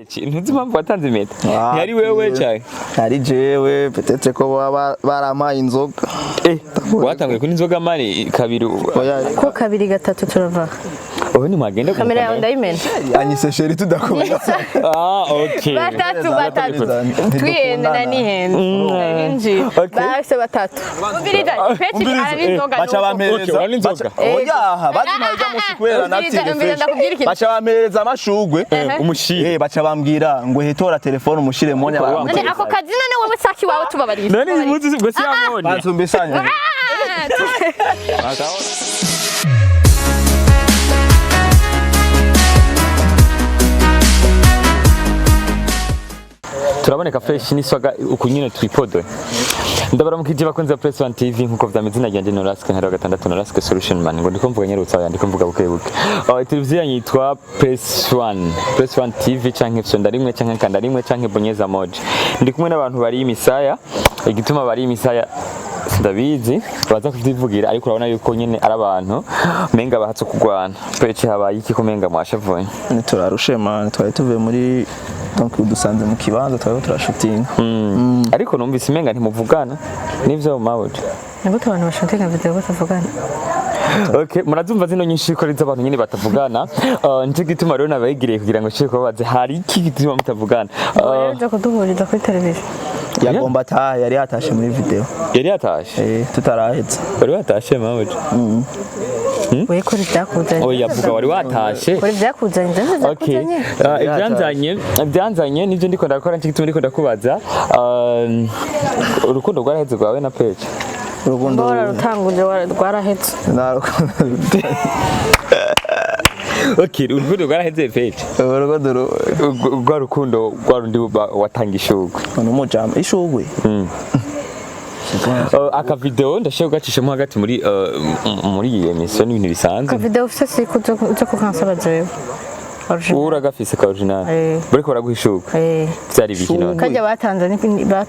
Ntuzi impamvu watanze impeta? Ntiyari wewe cyane? Ari jewe, peut-être ko baba barampaye inzoga. Watanguye kunywa inzoga mani kabiri? Oya. Ko kabiri gatatu turava. Ubu ntimwagenda? Kamera yawe ndayimena. Anyise chéri tudakunda. Ah, okay. Batatu batatu. Ntidukundana. Twihende na nihende. Ninjiye. Okay. Bahise batatu. Umviriza, Peci aranywa inzoga. Baca nuko. bampereza. Okay, uranywa inzoga? Oya, bazimpaye ijya musi kubera Umviriza, natire umviriza, fresh. ndakubwira ikintu. Baca bampereza amashugwe. Umushire. Baca bambwira ngo hetora telefone umushire monya. None ako kazi, none wowe saki wawe tubabariye. None iyi munsi ubwo si yamubonye? Bansumbisanya. Turaboneka fresh n'iswaga uku nyine twipodoye. Ndabaramukije bakunze Press One TV. Nkuko vyameze, izina ryanje Noraske ntari wa gatandatu, Noraske Solution Man. Ngo ndiko mvuga nyarutsa, ndiko mvuga buke buke. Televiziyo yanyu yitwa Press One, Press One TV, canke fyonda rimwe canke kanda rimwe canke bonyeza moja. Ndi kumwe n'abantu bari imisaya. Igituma bari imisaya ndabizi, baza kuvyivugira, ariko urabona yuko nyene ari abantu menga bahatse kugwana. Pece, habaye iki ko menga mwashavuye? Turarushe man, twari tuvuye muri, donc dusanze mu kibanza twari turashutinga. Ariko numvise umenga ntimuvugana, nivyo mawuja? Ni gute abantu bashutinga video batavugana? Okay, murazumva zino nyinshi ko ari iz'abantu nyine batavugana. Nico gituma rero nabayigiriye kugira ngo nshire kubabaze hari iki gituma mutavugana. Rero uza kuduhuriza kuri televiziyo. Yagomba atahe, yari yatashe muri video. Yari yatashe? Tutarahetse. Wari watashe mawuja? We kora ibyakuzanye. Oya, vuga, wari watashe? Kora ibyakuzanye, nzenze Okay. byakuzanye. Ibyanzanye nivyo ndiko ndakora, nico gituma ndiko ndakubaza. Urukundo rwaraheze rwawe na Page? Urukundo Mbora rutanguje rwarahetse. Nta rukundo. Okay, urukundo rwaraheze Page? Urukundo Rwa rukundo rwa rundi watanga ishurwe. N'umujama ishugwe. Aka video ndashaka kugacishamo hagati muri muri iyi emission, n'ibintu bisanzwe. Video ufite si kuzo kukansaba jewe. Original. Wowe uragafise ka original? Eh. Bariko baraguha ishurwe? Eh. Vyari ibiki none? Kajya batanze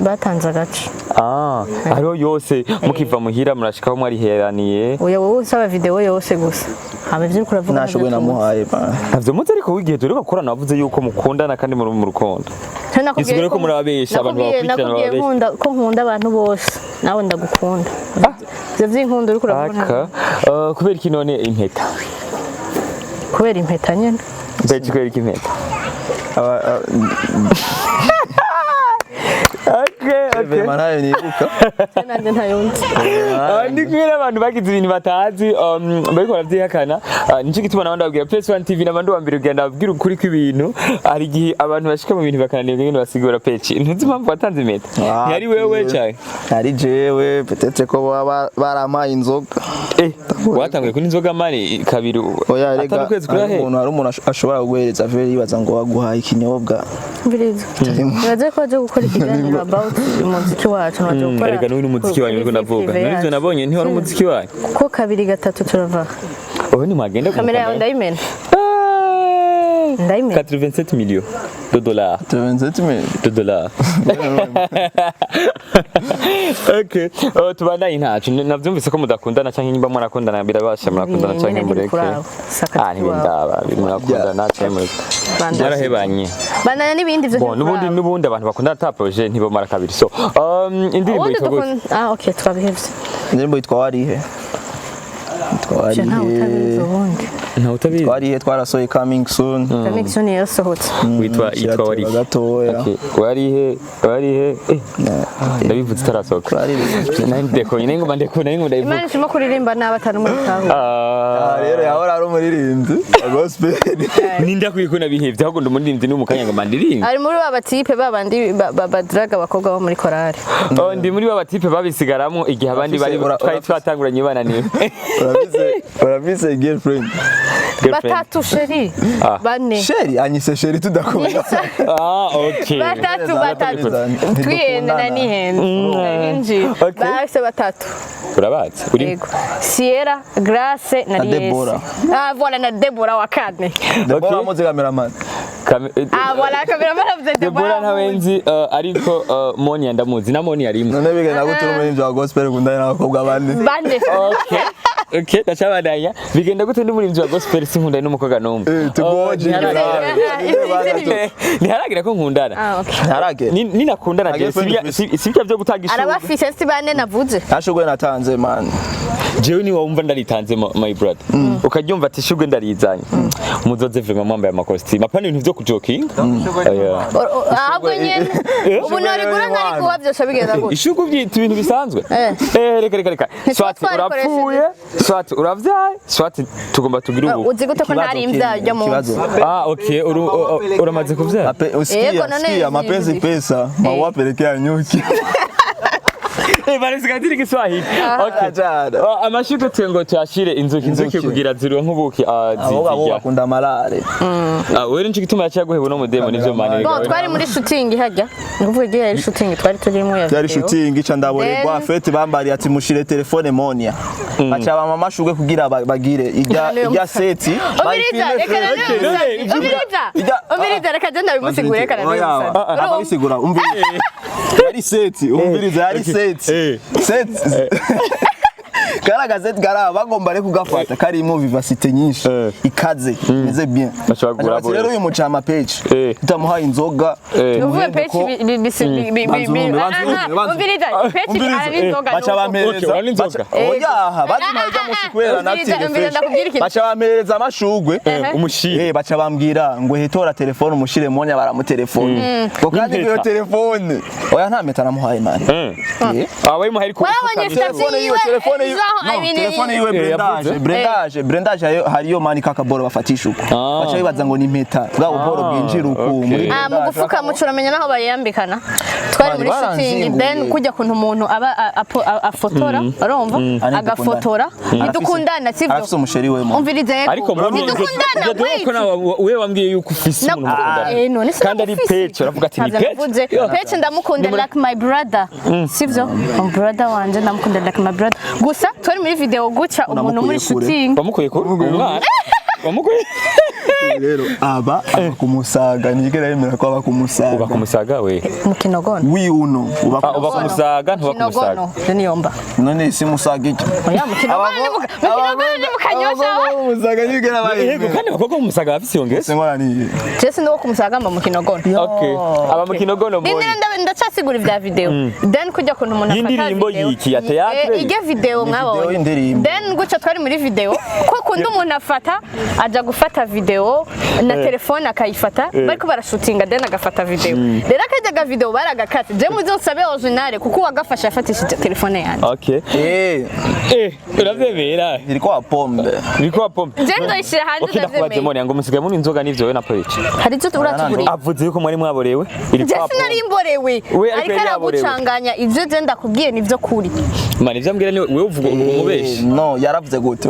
batanze agace. Ah, hariho yose mukiva muhira murashikaho mwariheraniye? Oya, wowe usaba video yose gusa. Hama ivyo uriko uravuga Nta shugwe ntabyo tuzi. namuhaye man. Ntavyo muzi, ariko wigihe turiko gukorana wavuze yuko mukundana kandi muri mu rukundo. Nta nakubwiye Bisigura ko murababesha, abantu babakurikirana nakubwiye bababesha. nkunda ko nkunda abantu bose, nawe ndagukunda. Ivyo vy'inkunda uriko uravuga Aka kubera iki none impeta? Kubera impeta nyene. Mbega kubera iki impeta? Okay. Vraiment ntayo nibuka. Nanje ntayonzi. Ndi kumwe n'abantu bagize ibintu batazi, bariko baravyihakana. Nico gituma nabandi babwira Press One TV n'abandi wa mbere kugenda babwira ukuri kw'ibintu. Hari igihe abantu bashika mu bintu bakananirwa ingene basigura. Peci, ntuzi impamvu watanze impeta? Ntiyari wewe cyane? Ari jewe, peut-être ko baba barampaye inzoga. Watanguye kunywa inzoga mani kabiri? Oya, atari rega ukwezi hari kurahe? umuntu, hari umuntu ashobora kuguhereza verre yibaza ngo waguhaye ikinyobwa. Mbiriza. Nibaze ko baje gukora ikiganiro about umuziki wacu, baje gukora. Erega n'uyu n'umuziki wanyu uriko ndavuga. kuri None ivyo nabonye ntiwari umuziki wanyu? Ko kabiri gatatu turava. Ubu ntimwagenda? Kamera yawe ndayimena. Ndayimena. 87 millions de dollars. 27 mille. De dollars. Okay. Tubandanye ntacu. Navyumvise ko mudakundana, canke nimba murakundana birabasha, murakundana canke Nyene mureke. ntibikuraba. Saka Ah, ntibindaba, murakundana canke mureke. Bandanye. Mwarahebanye. Bandanya n'ibindi vyo. Bon, n'ubundi ntibikuraba. n'ubundi abantu bakundana ata projet ntibomara kabiri. So, indirimbo Ubundi yitwa gute? Ah, okay, twabihevye. Indirimbo yitwa Warihe. Yitwa Je ntawe utabizi Warihe. ubundi. Ntawe utabizi. Warihe twarasohoye, coming soon. Coming soon yasohotse. Witwa yitwa Warihe. Gatoya. Okay. Warihe, warihe. Ndabivuze itarasohoka. Warihe. Nari ndeko, nari ngomba ndeko, nari ngomba ndabivuga. Imana ishima kuririmba nabi atari umutahu. Ah, Ah, rero yahora ari umuririmbyi wa gospel. Ninde akwiye ko nabihevye, ahubwo ndi umuririmbyi ni mu kanya ngo mandirimbe. Ari muri ba batipe babandi badraga abakobwa bo muri korale. Oh, ndi muri ba batipe babisigaramwo igihe abandi bari twari twatanguranye bananiwe. Urafise girlfriend? Girlfriend. Batatu chéri. Ah. Bane. Chéri, anyise chéri tudakunda. Ah, okay. Batatu batatu. Ntidukundana. Twihende na nihende. Ninjiye. Okay. Bahise batatu. Urabazi? Uri Yego. Sierra, Grace na Na Liese. Deborah. Ah, voilà na Deborah wa kane. Deborah amuzi cameraman. Ah, voilà cameraman avuze Deborah Deborah. ntawe nzi, ariko Monia ndamuzi na Monia arimwo. None bigenda gute uri umuririmbyi wa gospel ukundana n'abakobwa bane? Bane. Okay. Okay, ndacabandanya. Bigenda gute ndi murimvyi wa gospel sinkundane n'umukobwa n'umwe? Tugoje. Oh, ntiharagira ko nkundana. Ah, okay. Ntaragera. Ninakundana je Agere friend. sibya byo gutanga ishuri. Arabafise si bane navuze. Ntashugwe natanze, man. Jewe ni wumva ndaritanze, my brother, ukaryumva ati ishurwe ndarizanye, muzoze vraiment mwambaye amakositimu, apana ibintu vyo kujokinga. Oya. Ahubwo nyene ubu norigura nkariguha byose bigenda gutya. Ishurwe ubyita ibintu bisanzwe? Eh. Eh, reka reka reka. Ntituba Swati twarikoresheje. urapfuye, swati uravyaye, swati tugomba tugire ubu. Uzi gute ko ntari imbyaro ryo mu Kibazo. nzu? Ah, okay, uramaze kuvyara? Usikia, Yego, none sikia, mapenzi pesa, maua pelekea nyuki. Eh, barisigatira Igiswahili. Okay. Ajana. Ah, amashurwe tuye ngo tuyashire inzuki, inzuki Inzuki. kugira zironke ubuki, ah, Abo ngabo zirya. bakunda amarare. Ah, wewe nico gituma yaciye aguheba uno mudemo nivyo mani. Bon, twari muri shooting hajya, ni ukuvuga igihe yari shooting twari turimo ya Byari video. shooting ica ndaborerwa. Then- Fete bambariye ati mushire telefone Monia. Baca bampa amashurwe kugira bagire ijya None ijya seti. Umviriza, reka Okay, rero none, umviriza. Ijya- Umviriza, reka je ndabimusigure, reka ndabimusigure. Ababisigura, umviriza. Yari seti, umviriza, yari seti. Seti. Kari agazeti kari bagomba rero kugafata karimo vivacité nyinshi ikaze imeze bien. Bashobora kugura Bati rero uyu mucama page tutamuhaye inzoga. Uvuye page Banza urumve, banza urumve, banza. umviriza, page Umviriza. arabinzoga. Baca Okay, bampereza uranywa inzoga? Oya, bazimpaye ijya musi kubera Umviriza, natsinze umviriza, ndakubwira fresh. ikintu. Baca bampereza amashugwe. Umushire. Baca bambwira ngo hetora telefone umushire Monya, baramutelefone ngo kandi N'impeta. iyo telefone, oya, nta mpeta namuhaye, man. Ah, wayimuhaye ariko Warabonye ufukamye. statut Telefone yiwe, yiwe, telefone yiwe, zaho, no, I mean, telefone yiwe, yavuze. brandage, brandage, brandage, hariyo mani kakaboro bafatisha uko. Ah. Baca bibaza ngo ni impeta bwa buboro bwinjira uku muri Ah, mu brandage. gufuka muco uramenya naho bayambikana. Twari muri Bari shooting, baranzinguye. then kujya kuntu umuntu aba afotora, urumva, Ani agafotora. dukundana. Ntidukundana, sivyo? Arafise umusheri we mo. Umviriza yego. Ariko muri Ntidukundana, wait. ko nawe wewe wambwiye yuko ufise umuntu mukundana. Eh, none se Kandi ari ndamufise. page, uravuga ati ni Ntabyo page. navuze. Page ndamukunda like my brother, sivyo? My brother wanje ndamukunda like my brother. Gusa twari muri video guca umuntu muri Unamukuye kure. shooting. Wamukuye ku umwana? Wamukuye Rero aba kumusaga, ntigera yemera ko aba kumusaga. Uba kumusaga we? Mu Kinogono. Wi uno uba. Ah, uba kumusaga, ntuba kumusaga. Kinogono je niyomba. None si musaga iki? Oya, mu Kinogono ni mu Kinogono ni mu Kanyosha. Musaga ntigera Yego, bayemera. kandi abakobwa mu Musaga bafise iyo ngeso. Singora ni Je sindi wo kumusaga, mba mu Kinogono. Okay, aba mu Kinogono mbonye. Rindira, ndacasigura ibya video. Then kujya kuntu umuntu afata Y'indirimbo video. yiki, ya théâtre? Ijya video Ni video mwabonye. y'indirimbo. Then gutyo twari muri video ko kunda umuntu afata aja gufata video na telefone akayifata, bariko barashutinga, then agafata video. Rero akajya ga video baragakata. Je muzo nsabe original kuko uwagafashe yafatishije telefone yanjye. Okay. Eh, uravyemera? Ilikuwa pombe. Ilikuwa pombe. Je ndoyishira hanze. Okay, ndakubaze. Ndavyemeye. Mone ngo musigaye muri inzoga n'ivyo we na page. Hari icyo uratuguriye? Avuze yuko mwari mwaborewe. Je Ilikuwa sinari mborewe. We ariko ariko yari yaborewe. aragucanganya, ivyo je ndakubwiye nivyo kuri. Mani ivyo ambwira ni wewe uvuga umubeshi. No, yaravuze gute?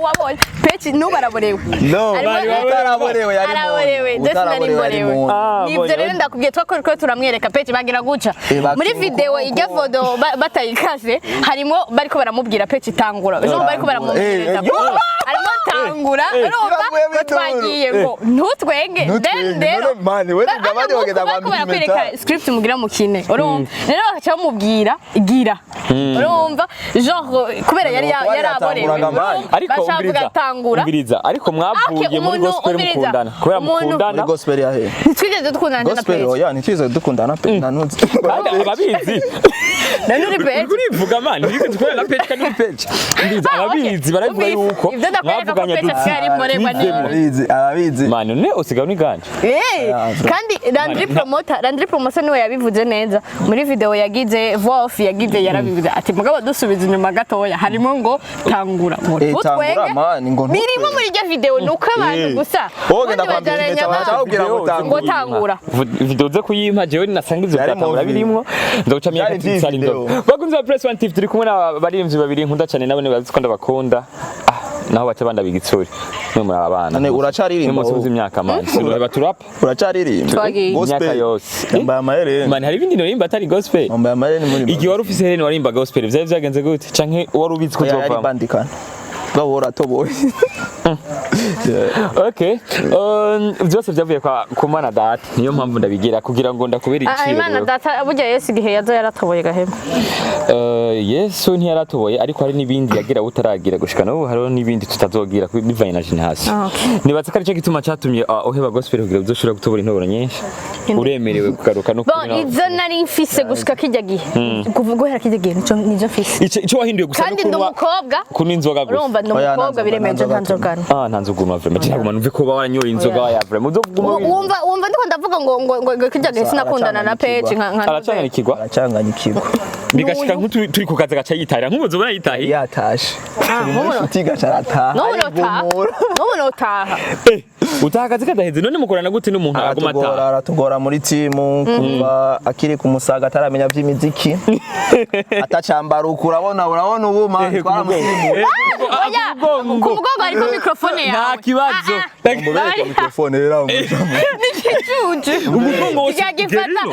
Wabonye peci n'ubu araborewe. No, utaraborewe yari Monia. Araborewe, je sinari Utaraborewe yari mborewe. Monia. Ah, Nivyo mbonye. rero ndakubwiye, twakora ko turamwereka peci bagira guca Eh, muri video ukuboko. ijya vodo batayikase, harimo bariko baramubwira peci tangura, ejo bariko baramubwira Eh, yo! harimo tangura, urumva Iraguye ko twagiye ngo ntutwenge. Ntutwenge, Then rero none mani, we numva bari bagenda bariko kwambika barakwereka impeta. script mugira mukine, urumva rero bagaca bamubwira gira, urumva, genre kubera yari Kuba yaraborewe. yatanguraga mani. Ariko Baca bavuga umviriza, tangura. umviriza, ariko mwavuye Okay, muri umuntu gospel umviriza. mukundana kubera mukundana. Muri gospel ya he? Ntitwigeze dukundana na Gospel page. oya, ntitwize dukundana pe, ntanuzi. Kandi ababizi Nani uri page? Uriko urivuga mani, ntibigeze dukorana na page kandi uri page. Umviriza, Ah, okay. ababizi baravuga Umviriza, yuko ibyo ndakwereka ko mwavuganye page asigaye ari mborerwa ni- twivemo. Ababizi, ababizi. Mani none usigaye uniganje. Eh, Ah, vrai. kandi Landry Promoter, Landry Promoter niwe yabivuze neza muri video yagize voix off yagize, yarabivuze ati mugabo dusubiza inyuma gatoya harimo ngo tangura ngo Eh, tangura, ntutwenge. man, ngo ntutwenge. Birimo muri iryo video ni uko abantu Eh. gusa Wowe genda ubundi kwambika bajaranya impeta, abantu. baca bakubwira ngo tangura. Ngo tangura. Video ze kuyimpa jewe ninasanga ivyo Yari byatangura movie. birimwo nzoca myaka Yari tsari video. inzoga. Bakunzi ba Press One TV, turi kumwe n'abaririmbyi babiri nkunda cyane, nabo bazi ko ndabakunda. Ah, naho baca bandaba igitsuri mwe muri abana. None uracaririmba Mwe wowe? muzi imyaka mani sinureba turapa. Uracaririmba? Twagiye. Gospel. Imyaka yose. Yambaye amahereni. Mani hari ibindi norimba atari gospel. Yambaye amahereni muri. Igihe wari ufise hereni warimba gospel vyari vyagenze gute canke wari ubizi ko Oya, yari uzovamo? bandikana. Bwabo uratoboye. Okay, byose byavuye kwa ku Mana Data, niyo mpamvu ndabigira kugira ngo ndakubere Ah, iciro. Imana Rero. Data, burya Yesu igihe yaza yaratoboye gahema. Yesu ntiyaratoboye, ariko hari n'ibindi yagira utaragira gushika n'ubu, hariho n'ibindi tutazogira bivanye na generation. Ah, okay. Nibaza ko aricyo gituma catumye uheba gospel kugira uzoshobora gutobora intoboro nyinshi, uremerewe kugaruka no Bon, kubona. izo nari mfise gushika kijya gihe, kuva guhera kijya gihe nico mfise. Ico wahinduye gusa Kandi ndi umukobwa. Kunywa inzoga gusa. Urumva, ndi Oya, nta umukobwa nzoga, biremeje, nta nta nzoga. nzoga. Ah, nta nzoga unywa vraiment, cyangwa numve ko waranyoye inzoga ya vraiment uzoguma. Wumva ndiko ndavuga ngo kijya gihe sinakundana na Page nka Aracanganikirwa. Aracanganyikirwa. Bigashika N'uyu. nk'uturi turi ku kazi agaca yitarira, nk'ubu nzobona yitahiye. Yatashe turi muri Nk'ubu- shuti, gaca arataha. N'ubu notaha. Arigumura. N'ubu notaha. Eh, utaha akazi kadaheze, none mukorana gute n'umuntu aguma Aratugora. ataha? Aratugora muri timu kuva akiri ku Musaga, ataramenya vy'imiziki, atacambara uku. Urabona ubu man Eh, ku mugongo. twaramusimbuye. Eh, Oya, ku mugongo. ku mugongo hariko microphone yawe. Nta kibazo. Ah, ah. Mubereke microphone rero aho. Igicucu. Umugongo wose. Yagifata. Gerino.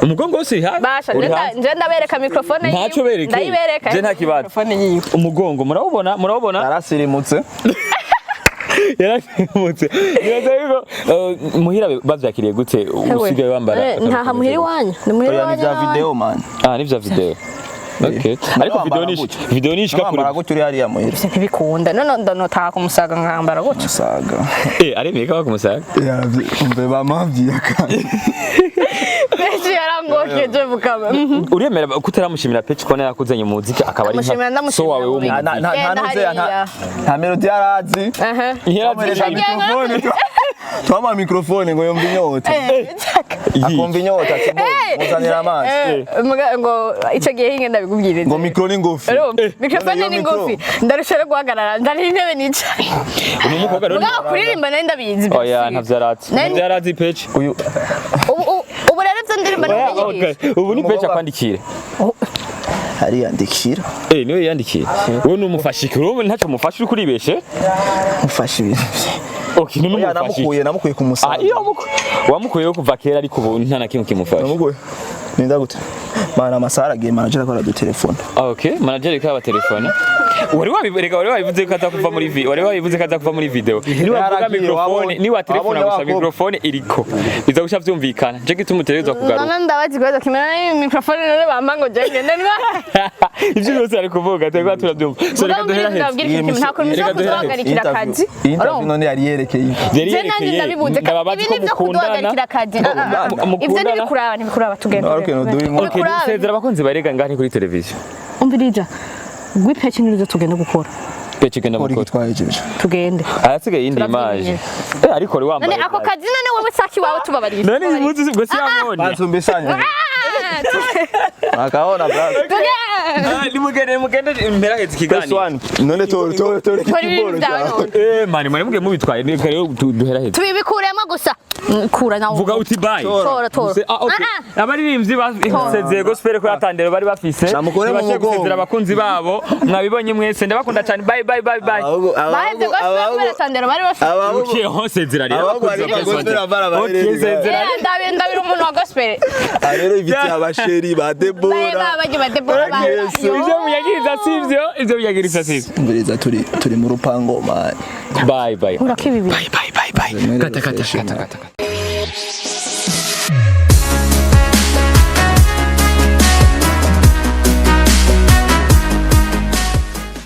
Umugongo wose uri hafi. Basha, Uri hanze. nje ndabereka microphone yiwe. Ntacyo bereke. Ndayibereka. Je nta kibazo. Microphone yiwe. Umugongo murawubona, murawubona. Yarasirimutse. Yarasimutse. Nibaza yuko muhira bavyakiriye gute usigaye wambara? Ntaha muhira iwanyu. Ni muhira Oya, ni iwanyu. vya video man. Ah, ni vya video. Okay, ariko video ni Wambara gutya. video ni ishika kure. Wambara gutya uri hariya muhira. Ivyo ntibikunda. None ndanotaha ku Musaga nkambara gutyo. Musaga. Eh, aremeye kaba ku Musaga. Umve bamavyi yakandi. Benshi yarangokeje bukaba. Uremera ko utaramushimira Page ko yakuzanye mu muziki, akaba ari Ndamushimira, nka ndamushimira so wawe mu w'umuziki? Nta nta Genda ntuze nta hariya. nta melody yarazi. Aha. Ntiyarazi. Twamuhereza microphone, twamuha microphone ngo yumve inyota, akumva inyota ati ngo muzanira amazi. Ngo icyo gihe hinge ndabikubwiriza. Ngo micro ni ngufi. Urumva, microphone Iyo ni micro. ngufi, ndarusha no guhagarara, ndari intebe nicaye. Uno mukobwa rero. Mugabo kuririmba nari ndabizi. Oya, ntavyo arazi. Ntavyo arazi Page. Uyu Ubu rero ibyo ndirimba Oya, ndabiyigisha. okay. Ubu ni Page akwandikira. Ariyandikira. Eh, niwe yiyandikira. Wowe numufashike, urumva ntacyo mufasha, uri kuribeshe. Mufashe ibintu vye. Okay, none Oya, umufashike. namukuye ku Ah, Musaga. iyo wamukuyeho kuva kera, ariko ubu nta na kimwe kimufasha. Namukuye ninda gute mana, amasaha aragiye, manager akora dutelefone. Ah, okay, manager ko telefone. Wari wabibereka, wari wabivuze ko aza kuva muri wari wabivuze ko aza kuva muri video. Ni wavuga Yaragiye, microphone, ni wa telefone wabonye gusa wakobwa. microphone iriko. Biza gusha vyumvikana. Je gituma utegerezwa kugaruka. None ndabaza ikibazo kimwe, none microphone none bampa ngo je ngende ntwa? Ivyo byose ari kuvuga, twebwe turabyumva. So reka Mugabo duhera mbwira, heza. ndababwira ikintu kimwe, nta kuntu Reka mushobora duhera heza. kuduhagarikira akazi. Iyi interview none yari yerekeye iki? Yari Je nanjye yerekeye, ndabibuze ndababaza ibi ko ni ibyo mukundana. kuduhagarikira akazi. Ah, ah, ah. Ibyo Mukundana. ntibikuraba, ntibikuraba, tugende. Okay, no, duhe inkuru. Okay, Ntibikuraba. sezera abakunzi barega ngaha ni kuri televiziyo. Umviriza gwipeki nirizo, tugende gukora. Page genda Kora mukora. iki twahejeje. Tugende. Ahasigaye iyindi Turavyimenyera. image. Eh, ariko wari wambaye. None ako kazi, none wowe saki wawe, tubabariye. None iyi mpuzu ubwo si yamubonye. Bansumbisanye akabona bra. Ah, nimugende, nimugende mpera heza Press ikiganiro. one none tore tore tore. Tora ibintu byawe none. Eh, mani mani mugiye mubitwaye, reka rero duhera heza. Tubibikuremo gusa. Kura nawe. Vuga uti bye. Tora, tora. Ah, okay. Ah, Abaririmbyi basezeye gospel ko yatandero bari bafise. Namukore mu Ntibashoboye mugongo. gusezera abakunzi babo. Mwabibonye mwese, ndabakunda cyane. Bye bye bye bye. Baheze gospel kubera tandero bari bafite. Okay, ho sezera rero. Abahungu Abakunzi bari ba Press One. gospel abara Okay, barerera. sezera. Eh, ndabira umuntu wa gospel. Rero ibiti abasheri ba Bae Debora. ba baje ba Debora ba. Yesu. Ivyo muyagiriza sivyo, ivyo muyagiriza sivyo. Umviriza, turi mu rupango man. Bye bye. Urako ibi bintu. Bye bye bye. Kata kata kata kata.